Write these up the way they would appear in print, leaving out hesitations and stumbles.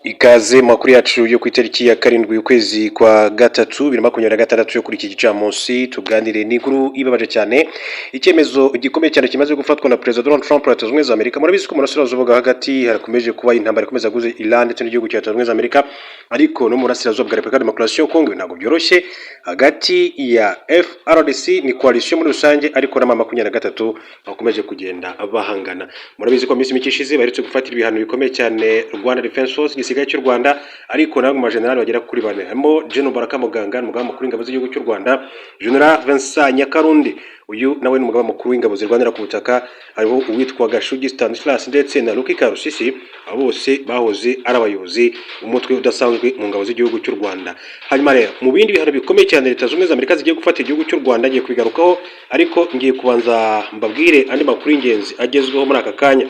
Ikaze makuru yacu yo ku itariki ya 7 ukwezi kwa gatatu 2026 yo kuri iki gicamunsi. Tuganire n'inkuru ibabaje cyane, icyemezo gikomeye cyane kimaze gufatwa na Perezida Donald Trump wa Leta Zunze Ubumwe za Amerika. Murabizi ko mu burasirazuba bwo hagati harakomeje kuba intambara ikomeza guhuza Iran ndetse n'igihugu cya Leta Zunze Ubumwe za Amerika, ariko no mu burasirazuba bwa Repubulika Demokarasi ya Kongo ntabwo byoroshye, hagati ya FARDC, ni coalition muri rusange, ariko na M23 bakomeje kugenda bahangana. Murabizi ko mu minsi mike ishize baherutse gufatira ibihano bikomeye cyane Rwanda Defense Force, igisirikare cy'u Rwanda, ariko namwe mu bajenerali bagera kuri bane, harimo General Baraka Muganga, umugaba mukuru w'ingabo z'igihugu cy'u Rwanda, General Vincent Nyakarundi, uyu nawe ni umugaba mukuru w'ingabo zirwanira ku butaka, hariho uwitwa Gashugi Stanislas ndetse na Luki Karusisi. Abo bose bahoze ari abayobozi umutwe udasanzwe mu ngabo z'igihugu cy'u Rwanda. Hanyuma rero, mu bindi bihano bikomeye cyane Leta Zunze Ubumwe za Amerika zigiye gufata igihugu cy'u Rwanda, ngiye kubigarukaho, ariko ngiye kubanza mbabwire andi makuru y'ingenzi agezweho muri aka kanya.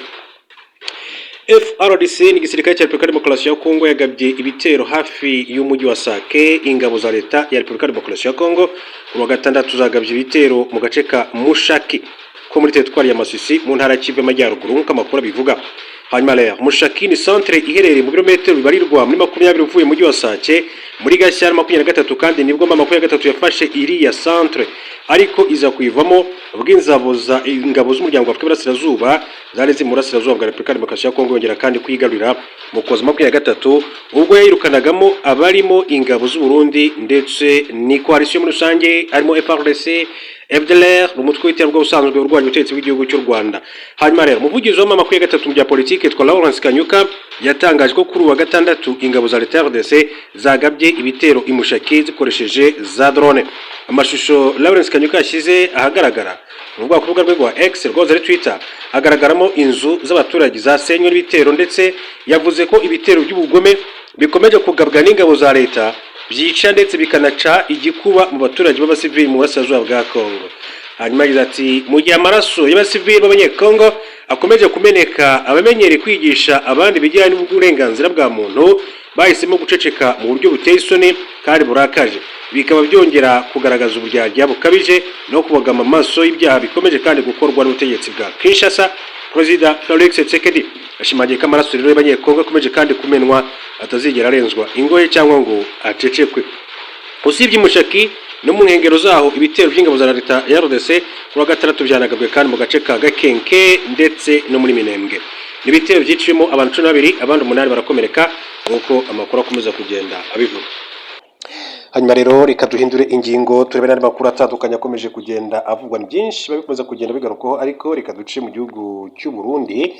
FARDC, ni igisirikare cya Repubulika Demokarasi ya Kongo, yagabye ibitero hafi y'umujyi wa Sake. Ingabo za Leta ya Repubulika Demokarasi ya Kongo ku wa gatandatu zagabye ibitero mu gace ka Mushaki ko muri teritwari ya Masisi mu ntara ya Kivu y'Amajyaruguru, nk'uko amakuru abivuga. Hanyuma rero, Mushaki ni centre iherereye mu birometero bibarirwa muri 20 uvuye mu mujyi wa Sake. Muri Gashyantare 23 kandi nibwo M23 yafashe iriya centre, ariko iza kuyivamo ubwo ingabo z'umuryango wa Afurika y'Iburasirazuba zari ziri mu burasirazuba bwa Repubulika Demokarasi ya Kongo yongera kandi kuyigarurira mu Kuboza 23, ubwo yayirukanagamo abarimo ingabo z'u Burundi ndetse ni coalition muri rusange, harimo FARDC, FDLR, umutwe w'iterabwoba usanzwe urwanya ubutegetsi bw'igihugu cy'u Rwanda. Hanyuma rero, umuvugizi wa M23 mu bya politike yitwa Lawrence Kanyuka yatangaje ko kuri uwa gatandatu ingabo za leta ya RDC zagabye ibitero i Mushaki zikoresheje za drone. Amashusho Lawrence Kanyuka yashyize ahagaragara mu rwego rubuga rwe rwa X, rwahoze ari Twitter, hagaragaramo inzu z'abaturage zasenywe n'ibitero, ndetse yavuze ko ibitero by'ubugome bikomeje kugabwa n'ingabo za leta byica ndetse bikanaca igikuba mu baturage b'abasivili mu burasirazuba bwa Congo. Hanyuma yagize ati: "Mu gihe amaraso y'abasivili b'Abanyekongo akomeje kumeneka, abamenyereye kwigisha abandi ibijyanye n'uburenganzira bwa muntu bahisemo guceceka mu buryo buteye isoni kandi burakaje, bikaba byongera kugaragaza uburyarya bukabije no kubogama amaso y'ibyaha bikomeje kandi gukorwa n'ubutegetsi bwa Kinshasa." Perezida Felix Tshisekedi ashimangiye ko amaraso rero y'Abanyekongo akomeje kandi kumenwa atazigera arenzwa ingohe cyangwa ngo acecekwe. Usibye Mushaki no mu nkengero zaho, ibitero by'ingabo za leta ya RDC kuri wa gatandatu byanagabwe kandi mu gace ka Gakenke ndetse no muri Minembwe. Ni ibitero byiciwemo abantu 12, abandi 8 barakomereka, nk'uko amakuru akomeza kugenda abivuga. Hanyuma rero, reka duhindure ingingo, turebe n'andi makuru atandukanye akomeje kugenda avugwa. Ni byinshi biba bikomeza kugenda bigarukwaho, ariko reka duce mu gihugu cy'u Burundi,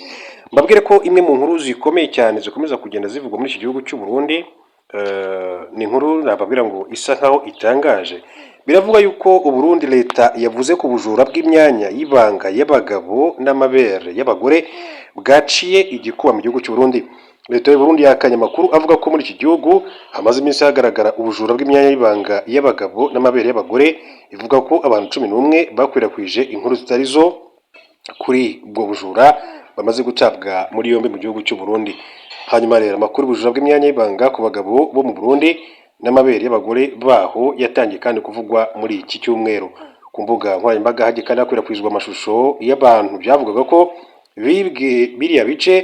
mbabwire ko imwe mu nkuru zikomeye cyane zikomeza kugenda zivugwa muri iki gihugu cy'u Burundi ni inkuru nababwira ngo isa nkaho itangaje. Biravuga yuko Uburundi, leta yavuze ku bujura bw'imyanya y'ibanga y'abagabo n'amabere y'abagore bwaciye igikuba mu gihugu cy'u Burundi. Leta y'u Burundi yahakanye amakuru avuga ko muri iki gihugu hamaze iminsi hagaragara ubujura bw'imyanya y'ibanga y'abagabo n'amabere y'abagore, ivuga ko abantu 11 bakwirakwije inkuru zitari zo kuri ubwo bujura bamaze gutabwa muri yombi mu gihugu cy'u Burundi. Hanyuma rero, amakuru y'ubujura bw'imyanya y'ibanga ku bagabo bo mu Burundi n'amabere y'abagore baho yatangiye kandi kuvugwa muri iki cyumweru. Ku mbuga nkoranyambaga hagiye kandi hakwirakwizwa amashusho y'abantu byavugaga ko bibwe biriya bice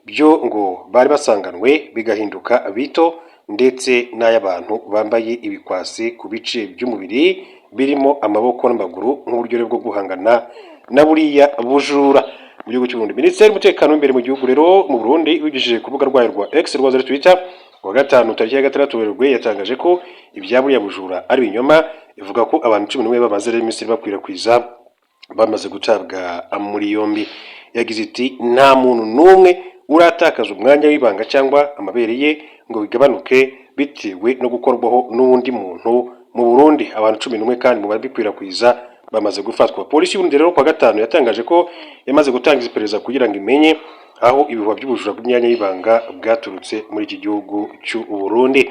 byo ngo bari basanganwe bigahinduka bito, ndetse n'ay'abantu bambaye ibikwasi ku bice by'umubiri birimo amaboko n'amaguru, nk'uburyo bwo guhangana na buriya bujura mu gihugu cy'u Burundi. Minisiteri y'Umutekano w'imbere mu gihugu rero mu Burundi, ibicishije ku rubuga rwayo rwa X, rwahoze ari Twitter, kuwa gatanu tariki ya 6 Werurwe, yatangaje ko ibya buriya bujura ari ibinyoma, ivuga ko abantu 11 bamaze rero iminsi bakwirakwiza bamaze gutabwa muri yombi. Yagize iti: "Nta muntu n'umwe uratakaza umwanya w'ibanga cyangwa amabere ye ngo bigabanuke bitewe no gukorwaho n'undi muntu mu Burundi. Abantu 11 kandi mu babikwirakwiza bamaze gufatwa." Polisi y'u Burundi rero kuwa gatanu yatangaje ko yamaze gutangiza iperereza kugira ngo imenye aho ibihuha by'ubujura bw'imyanya y'ibanga bwaturutse muri iki gihugu cy'u Burundi.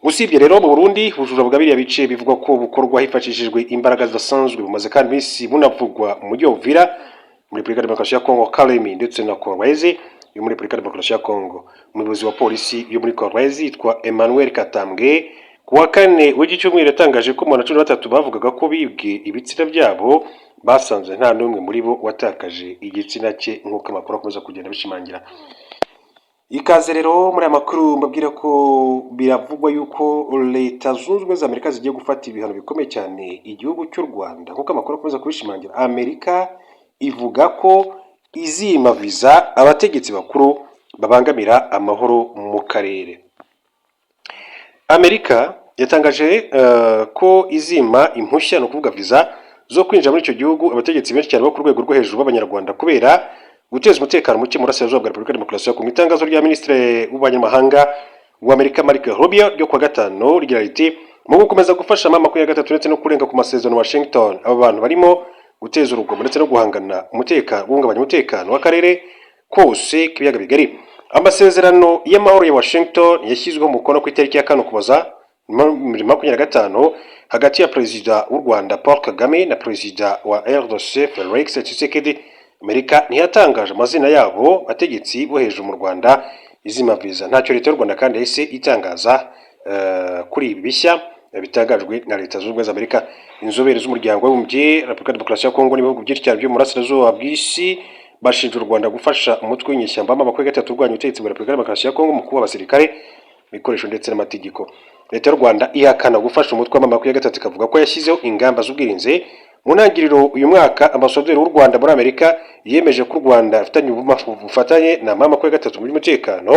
Usibye rero mu Burundi, ubujura bwa biriya bice bivugwa ko bukorwa hifashishijwe imbaraga zidasanzwe bumaze kandi iminsi bunavugwa mu mujyi wa Uvira muri Repubulika Demokarasi ya Kongo, Kalemi ndetse na Kolwezi yo muri Repubulika Demokarasi ya Kongo. Umuyobozi wa polisi yo muri Kolwezi yitwa Emmanuel Katambwe, ku wa kane w'iki cyumweru yatangaje ko mu bantu 13 bavugaga ko bibwe ibitsina byabo, basanze nta n'umwe muri bo watakaje igitsina cye, nk'uko amakuru akomeza kugenda abishimangira. Ikaze rero muri aya makuru. Mbabwira ko biravugwa yuko Leta Zunze Ubumwe za Amerika zigiye gufata ibihano bikomeye cyane igihugu cy'u Rwanda, nk'uko amakuru akomeza kubishimangira. Amerika ivuga ko izima viza abategetsi bakuru babangamira amahoro mu karere. Amerika yatangaje ko izima impushya, ni ukuvuga viza zo kwinjira muri icyo gihugu, abategetsi benshi cyane bo ku rwego rwo hejuru b'Abanyarwanda kubera guteza umutekano muke mu burasirazuba bwa Repubulika ya Demokarasi ya Kongo. Itangazo rya Minisitiri w'Ububanyi w'Amerika Marco Rubio ryo kuwa gatanu rigira riti: "Mu gukomeza gufasha M23 ndetse no kurenga ku masezerano Washington, aba bantu barimo guteza urugomo ndetse no guhangana umutekano, guhungabanya umutekano w'akarere kose k'ibiyaga bigari." Amasezerano y'amahoro ya Washington yashyizweho umukono ku itariki ya 4 Ukuboza 2025 hagati ya Perezida w'u Rwanda Paul Kagame na Perezida wa RDC Felix Tshisekedi. Amerika ntiyatangaje amazina yabo bategetsi bo hejuru mu Rwanda izima viza. Ntacyo leta y'u Rwanda kandi yahise itangaza kuri ibi bishya bitangajwe na Leta Zunze Ubumwe za Amerika. Inzobere z'Umuryango w'Abibumbye, Repubulika ya Demokarasi ya Kongo n'ibihugu byinshi cyane byo mu burasirazuba bw'isi bashinja u Rwanda gufasha umutwe w'inyeshyamba M23 urwanya ubutegetsi bwa Repubulika ya Demokarasi ya Kongo mu kuba abasirikare, ibikoresho ndetse n'amategeko. Leta y'u Rwanda ihakana gufasha umutwe wa M23, ikavuga ko yashyizeho ingamba z'ubwirinzi. Mu ntangiriro uyu mwaka, ambasaderi w'u Rwanda muri Amerika yemeje ko u Rwanda rufitanye ubufatanye na M23 mu by'umutekano.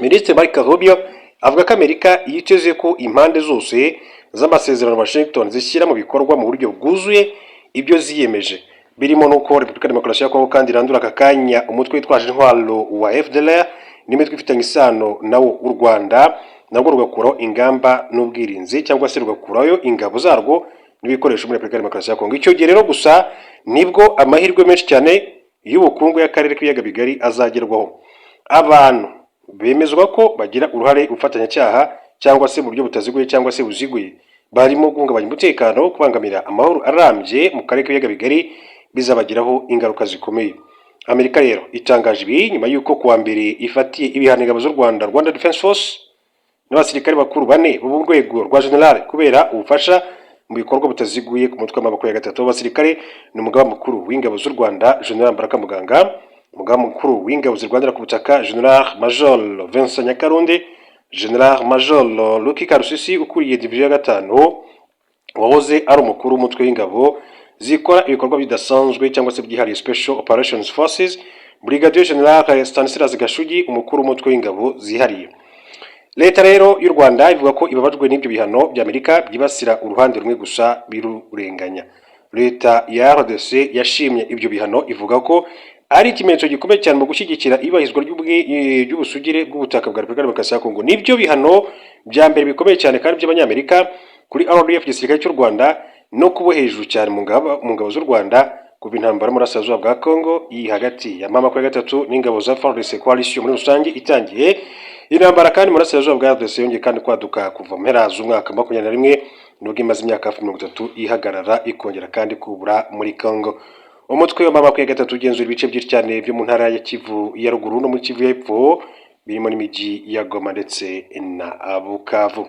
Minisitiri Marco Rubio avuga ko Amerika yiteze ko impande zose z'amasezerano Washington zishyira mu bikorwa mu buryo bwuzuye ibyo ziyemeje, birimo n'uko Repubulika ya Demokarasi ya Kongo kandi irandura aka kanya umutwe witwaje intwaro wa FDLR n'imitwe ifitanye isano nawo. U Rwanda narwo rugakuraho ingamba n'ubwirinzi, cyangwa se rugakurayo ingabo zarwo n'ibikoresho muri Repubulika ya Demokarasi ya Kongo. Icyo gihe rero gusa nibwo amahirwe menshi cyane y'ubukungu y'akarere k'ibiyaga bigari azagerwaho. Abantu bemezwa ko bagira uruhare ubufatanyacyaha, cyangwa se mu buryo butaziguye cyangwa se buziguye, barimo guhungabanya umutekano, kubangamira amahoro arambye mu karere k'ibiyaga bigari, bizabagiraho ingaruka zikomeye. Amerika rero itangaje ibi nyuma y'uko kuwa mbere ifatiye ibihano ingabo z'u Rwanda, Rwanda Defense Force, n'abasirikare bakuru bane bo mu rwego rwa general kubera ubufasha mu bikorwa butaziguye ku mutwe w'amaboko ya gatatu. W'abasirikare ni umugaba mukuru w'ingabo z'u Rwanda, General Mbaraka Muganga, umugaba mukuru w'ingabo zirwanira ku butaka, General Major Vincent Nyakarundi, General Major Lucky Karusisi ukuriye division ya gatanu, wahoze ari umukuru w'umutwe w'ingabo zikora ibikorwa bidasanzwe cyangwa se byihariye, Special Operations Forces, Brigadier General Stanislas Gashugi, umukuru w'umutwe w'ingabo zihariye. Leta rero y'u Rwanda ivuga ko ibabajwe n'ibyo bihano bya Amerika byibasira uruhande rumwe gusa birurenganya. Leta ya RDC yashimye ibyo bihano, ivuga ko ari ikimenyetso gikomeye cyane mu gushyigikira iyubahirizwa ry'ubusugire bw'ubutaka bwa Repubulika ya Demokarasi ya Kongo. Nibyo bihano bya mbere bikomeye cyane kandi by'Abanyamerika kuri RDF, igisirikare cy'u Rwanda, no kubo hejuru cyane mu ngabo z'u Rwanda kuva intambara mu burasirazuba bwa Kongo iri hagati ya M23 n'ingabo za FARDC, coalition muri rusange, itangiye. Intambara kandi mu burasirazuba bwa RDC yongeye kandi kwaduka kuva mu mpera z'umwaka 21, nubwo imaze imyaka hafi 30 ihagarara, ikongera kandi kubura muri Congo. Umutwe wa M23 ugenzura ibice byinshi cyane byo mu ntara ya Kivu ya ruguru no muri Kivu y'Epfo, birimo n'imijyi ya Goma ndetse na Bukavu.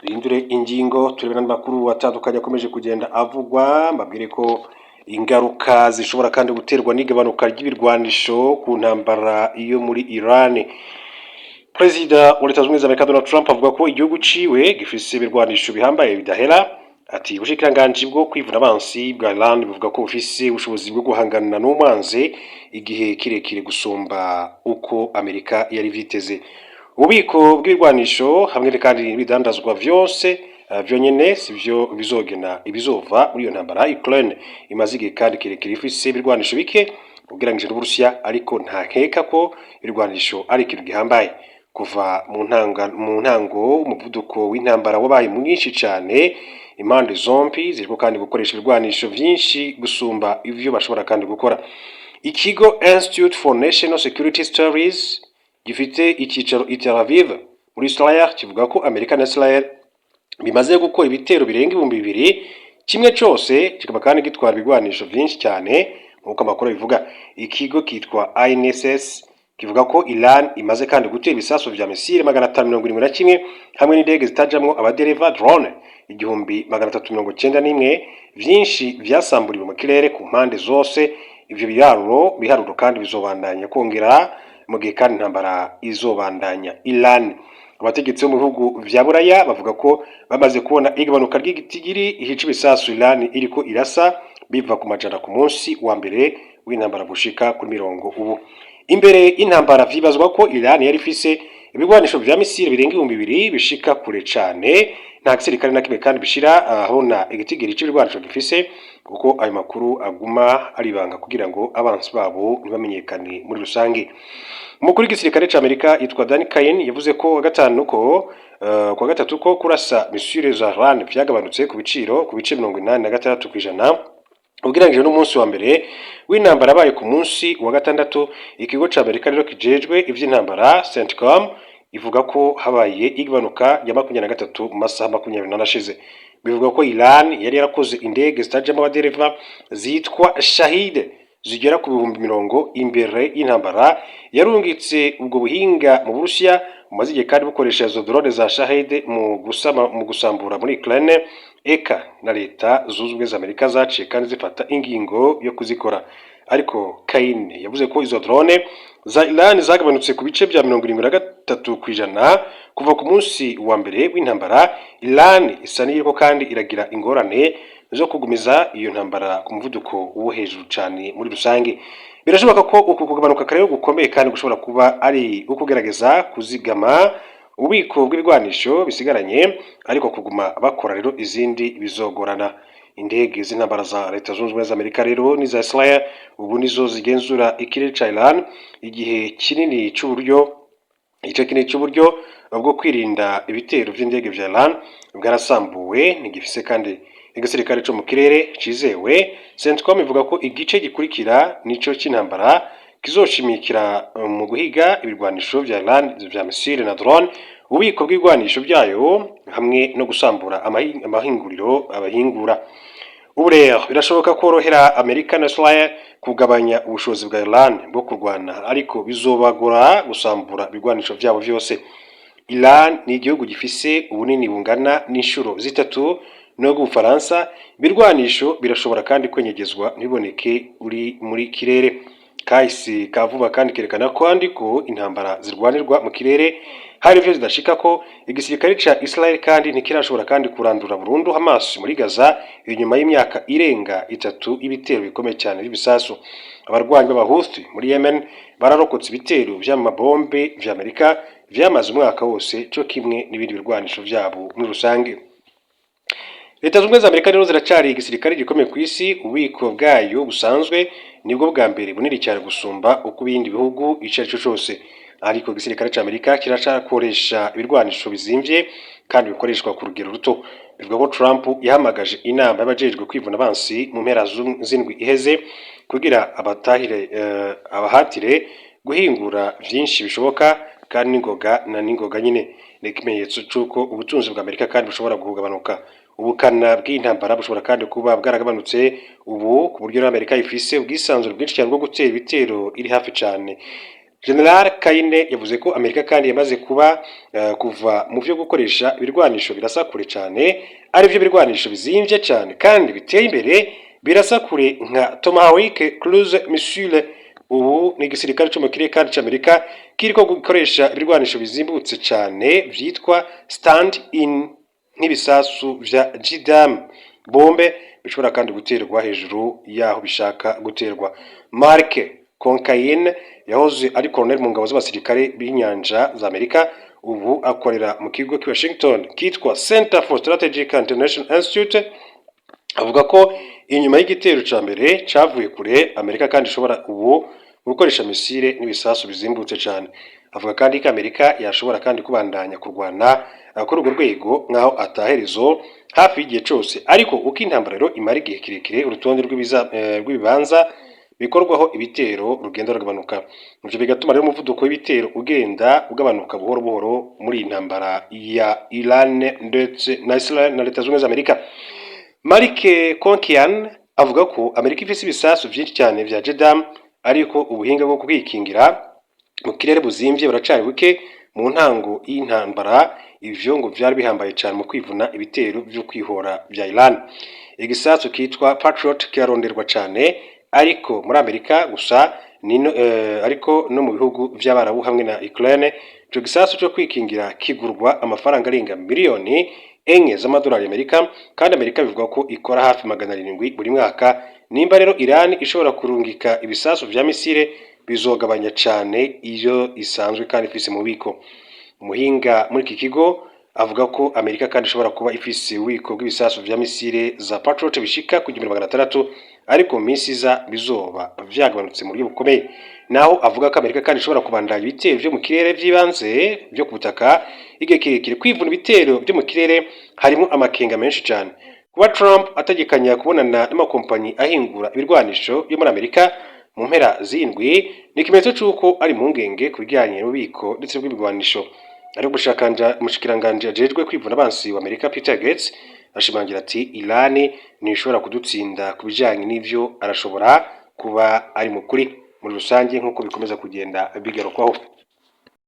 Duhindure ingingo, turebe n'andi makuru atandukanye akomeje kugenda avugwa. Mbabwire ko ingaruka zishobora kandi guterwa n'igabanuka ry'ibirwanisho ku ntambara yo muri Iran. Perezida wa Leta Zunze Ubumwe za Amerika Donald Trump avuga ko igihugu ciwe gifise ibirwanisho bihambaye bidahera. Ati: "Ubushikiranganji bwo kwivuna abansi bwa Iran buvuga ko bufise ubushobozi bwo guhangana n'umwanzi igihe kirekire gusumba uko Amerika yari vyiteze. Ububiko bw'ibirwanisho hamwe kandi n'ibidandazwa vyose vyonyene sivyo bizogena ibizova muri iyo ntambara. Ukraine imaze igihe kandi kirekire ifise ibirwanisho bike ugereranyije n'Uburusiya, ariko nta nkeka ko ibirwanisho ari ikintu gihambaye. Kuva mu ntango umuvuduko w'intambara wabaye mwinshi cane. Impande zompi ziriko kandi gukoresha ibirwanisho vyinshi gusumba ivyo bashobora kandi gukora." Ikigo Institute for National Security Studies gifite icyicaro i Tel Aviv muri Israel kivuga ko Amerika na Israel bimaze gukora ibitero birenga 2000, kimwe cose kikaba kandi gitwara ibigwanisho vyinshi cyane, nk'uko amakuru abivuga. Ikigo kitwa INSS kivuga ko Iran imaze kandi gutera ibisasu vya misile 571 hamwe n'indege zitajamwo abadereva, drone, 1391, vyinshi vyasamburiwe mu kirere ku mpande zose. Ivyo biharuro kandi bizobandanya kongera. Mu gihe kandi intambara izobandanya Iran, abategetsi bo mu bihugu vya Buraya bavuga ko bamaze kubona igabanuka ry'igitigiri ihica ibisasu Iran iriko irasa, biva ku 100 ku munsi wa mbere w'intambara gushika kuri 40 ubu. Imbere y'intambara, vyibazwa ko Iran yari ifise ibigwanisho vya misile birenga 2000 bishika kure cane. Nta gisirikare na kimwe kandi bishira ahabona igitigiri c'ibigwanisho gifise, kuko ayo makuru aguma ari ibanga kugira ngo abansi babo ntibamenyekane muri rusange. Umukuru w'igisirikare c'Amerika yitwa Dan Caine yavuze ko wa gatanu ko kwa gatatu ko kurasa misile za Iran vyagabanutse ku biciro ku bice 86% ugereranyije n'umunsi wa mbere w'intambara abaye ku munsi wa gatandatu. Ikigo c'Amerika rero kijejwe ivy'intambara, CENTCOM, ivuga ko habaye igabanuka rya 23 mu masaha 24 ashize. Bivuga ko Iran yari yarakoze indege zitajamwo abadereva zitwa Shahid zigera ku 40,000 imbere y'intambara. Yarungitse ubwo buhinga mu Burusiya, bumaze igihe kandi bukoresha izo drone za Shahid mu gusambura muri Ukraine. Eka na Leta Zunze Ubumwe za Amerika zaciye kandi zifata ingingo yo kuzikora. Ariko Caine yavuze ko izo drone za Iran zagabanutse ku bice bya 73% kuva ku munsi wa mbere w'intambara. Iran isa n'iriko kandi iragira ingorane zo kugumiza iyo ntambara ku muvuduko wo hejuru cane muri rusange. Birashoboka ko uku kugabanuka rero gukomeye kandi gushobora kuba ari ukugerageza kuzigama ububiko bw'ibigwanisho bisigaranye, ariko kuguma bakora rero izindi bizogorana. Indege z'intambara za Leta Zunze Ubumwe za Amerika rero n'iza Israel ubu nizo zigenzura ikirere ca Iran igihe kinini c'uburyo. Igice kinini c'uburyo bwo kwirinda ibitero vy'indege vya Iran bwarasambuwe, ntigifise kandi igisirikare co mu kirere cizewe. CENTCOM ivuga ko igice gikurikira nico c'intambara kizoshimikira mu guhiga ibirwanisho vya Iran vya misile na drone, ububiko bw'ibigwanisho vyayo, hamwe no gusambura amahinguriro abahingura. Ubu rero birashoboka korohera Amerika na Israel kugabanya ubushobozi bwa Iran bwo kurwana, ariko bizobagora gusambura ibigwanisho vyabo vyose. Iran ni igihugu gifise ubunini bungana n'inshuro zitatu n'ubw'Ubufaransa. Ibirwanisho birashobora kandi kwenyegezwa ntibiboneke uri muri kirere. Kahise ka vuba kandi kerekana kandi ko intambara zirwanirwa mu kirere hari ivyo zidashika ko. Igisirikare ca Israel kandi ntikirashobora kandi kurandura burundu Hamas muri Gaza inyuma y'imyaka irenga 3 y'ibitero bikomeye cyane by'ibisasu. Abarwanyi b'Abahuthi muri Yemen bararokotse ibitero vy'amabombe vya Amerika vyamaze umwaka wose, co kimwe n'ibindi birwanisho vyabo muri rusange. Leta Zunze Ubumwe za Amerika rero ziracari igisirikare gikomeye ku isi. Ububiko bwayo busanzwe nibwo bwa mbere bunini cyane gusumba uko ibindi bihugu ico ari cyo cose, ariko igisirikare ca Amerika kiracakoresha ibirwanisho bizimvye kandi bikoreshwa ku rugero ruto. Bivuga ko Trump yahamagaje inama y'abajejwe kwivuna abansi mu mpera z'indwi iheze kugira abatahire abahatire guhingura vyinshi bishoboka kandi n'ingoga na n'ingoga nyine. Ni ikimenyetso c'uko ubutunzi bwa Amerika kandi bushobora kugabanuka. Ubukana bw'intambara bushobora kandi kuba bwaragabanutse ubu, ku buryo Amerika ifise ubwisanzure bwinshi cyane bwo gutera ibitero iri hafi cane. General Caine yavuze ko Amerika kandi yamaze kuba kuva mu vyo gukoresha ibirwanisho birasa kure cyane, ari byo birwanisho bizimvye cyane kandi biteye imbere birasa kure nka Tomahawk cruise missile. Ubu ni igisirikare cyo mu kirere kandi c'Amerika kiriko gukoresha ibirwanisho bizimbutse cyane vyitwa stand in, nk'ibisasu vya JDAM bombe bishobora kandi guterwa hejuru y'aho bishaka guterwa. Mark Concaine yahoze ari colonel mu ngabo z'abasirikare b'inyanja za Amerika, ubu akorera mu kigo cy'i Washington kitwa Center for Strategic International Institute. Avuga ko inyuma y'igitero ca mbere cavuye kure, Amerika kandi ishobora ubu gukoresha misile n'ibisasu bizimbutse cane. Avuga kandi ko Amerika yashobora kandi kubandanya kurwana kuri urwo rwego nk'aho ataherezo hafi y'igihe cose. Ariko uko intambara rero imara igihe kirekire, urutonde rw'ibibanza bikorwaho ibitero rugenda rugabanuka. Ivyo bigatuma rero umuvuduko w'ibitero ugenda ugabanuka buhoro buhoro muri iyi ntambara ya Iran ndetse na Israel na Leta Zunze Ubumwe za Amerika. Mark Conkian avuga ko Amerika ifise ibisasu vyinshi cyane vya JDAM, ariko ubuhinga bwo kwikingira mu kirere buzimvye buracari buke. Mu ntango y'intambara, ivyo ngo vyari bihambaye cyane mu kwivuna ibitero vyo kwihora vya Iran. Igisasu kitwa Patriot kiraronderwa cyane, ariko muri Amerika gusa. nino, ariko no mu bihugu vy'Abarabu hamwe na Ukraine. Ico gisasu co kwikingira kigurwa amafaranga arenga miliyoni 4 z'amadolari y'Amerika, kandi Amerika bivuga ko ikora hafi 700 buri mwaka. Nimba rero Iran ishobora kurungika ibisasu vya misile, bizogabanya cane iyo isanzwe kandi ifise mu bubiko. Umuhinga muri iki kigo avuga ko Amerika kandi ishobora kuba ifise ububiko bw'ibisasu vya misile za Patriot bishika ku 1600, ariko mu minsi iza bizoba vyagabanutse mu buryo bukomeye. Naho avuga ko Amerika kandi ishobora kubandanya ibitero vyo mu kirere vy'ibanze vyo ku butaka igihe kirekire. Kwivuna ibitero vyo mu kirere harimo amakenga menshi cane. Kuba Trump ategekanya kubonana n'amakompanyi ahingura ibirwanisho yo muri Amerika mu mpera z'indwi ni ikimenyetso c'uko ari impungenge ku bijyanye n'ububiko ndetse bw'ibigwanisho. Ariko umushikiranganji ajejwe kwivuna abansi wa Amerika, Peter Gates, ashimangira ati: "Iran ntishobora kudutsinda ku bijanye n'ivyo." Arashobora kuba ari mu kuri muri rusange, nk'uko bikomeza kugenda bigarukwaho.